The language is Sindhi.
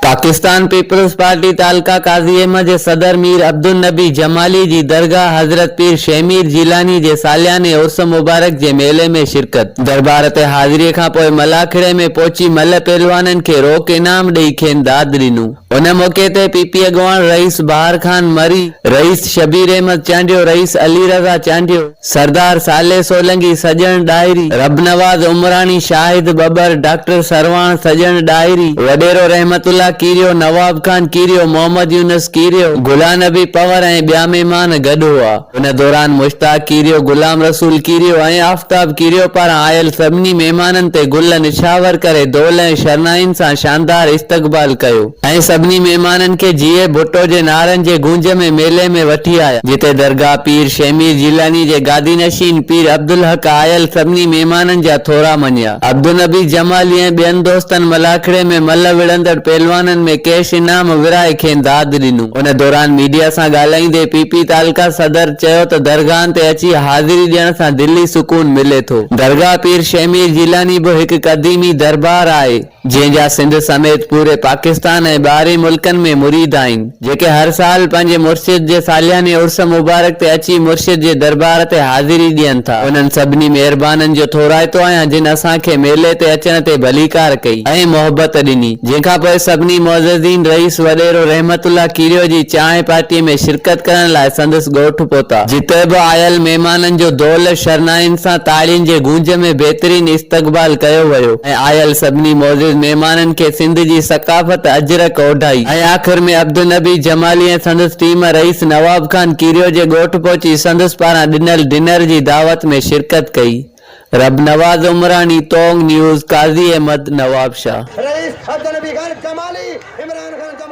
پاڪستان پيپلز پارٽي تعلقه قاضي احمد جي صدر مير عبدالنبي جمالي جي درگاهه حضرت پير شهمير جيلاني جي سالياني عرس مبارڪ جي ميلي ۾ شرڪت، دربار تي حاضري کان پوء ملاکڙي ۾ پهچي ملهه پهلوانن کي روڪ انعام ڏئي کين داد ڏنو. ان موقعي تي پي پي اڳواڻ رئيس بهار خان مري، رئيس شبير احمد چانڊيو، رئيس علي رضا چانڊيو، سردار صالح سولنگي، سڄڻ ڏاهري، ربنواز عمراڻي، شاهد ٻٻر، ڊاڪٽر سرواڻ، سڄڻ ڏاهري، وڏيرو رحمت الله ڪيريو، نواب خان ڪيريو، محمد يونس ڪيريو، غلام نبي پنهور ۽ ٻيا مهمان گڏ هئا. ان دوران مشتاق ڪيريو، غلام رسول ڪيريو ۽ آفتاب ڪيريو پاران آيل سڀني مهمانن تي گل نڇاور ڪري دول ۽ شرنائين سان شاندار استقبال ڪيو. ۽ سڀني مهمانن کي جيئي ڀٽو جي نعرن جي گونج ۾ ميلي ۾ وٺي آيا، جتي درگاهه پير شهمير جيلاني جي گادي نشين پير عبدالحق آيل سڀني مهمانن جا ٿورا مڃيا. عبدالنبي جمالي ۽ ٻين دوستن ملاکڙي ۾ ملهه وڙهندڙ پهلوانن ۾ ڪيش انعام ورهائي کين داد ڏنو. ان دوران ميڊيا سان ڳالهائيندي پي پي تعلقه صدر چيو ته درگاهن تي اچي حاضري ڏيڻ سان دلي سڪون ملي ٿو. درگاهه پير شهمير جيلاني به هڪ قديمي دربار آهي. جنهن جا سنڌ سميت پوري پاڪستان ۽ ٻاهرين ملڪن ۾ مريد آهن، جيڪي هر سال پنهنجي مرشد جي سالياني عرس مبارڪ تي اچي مرشد جي دربار تي حاضري ڏين ٿا. انهن سڀني مهربانن جو ٿورائتو آهيان جن اسان کي ميلي تي اچڻ تي ڀليڪار ڪئي ۽ محبت ڏني. جنهن کان پوء سڀني معززين رئيس وڏيرو رحمت الله ڪيريو جي چانهه پارٽي ۾ شرڪت ڪرڻ لاء سندس ڳوٺ پهتا، جتي به آيل مهمانن جو دول شرنائين سان تاڙين جي گونج ۾ بهترين استقبال ڪيو ويو. ۽ آيل سڀني معزز مهمانن کي سنڌ جي ثقافت اجرڪ اوڍائي ۽ آخر ۾ عبدالنبي جمالي ۽ سندس ٽيم رئيس نواب خان ڪيريو جي ڳوٺ پهچي سندس پاران ڏنل ڊنر جي دعوت ۾ شرڪت ڪئي. ربنواز عمراڻي، تونگ نيوز، قاضي احمد، نوابشاهه. رئيس عبدالنبي خان ڪمالي، عمران خان ڪمالي.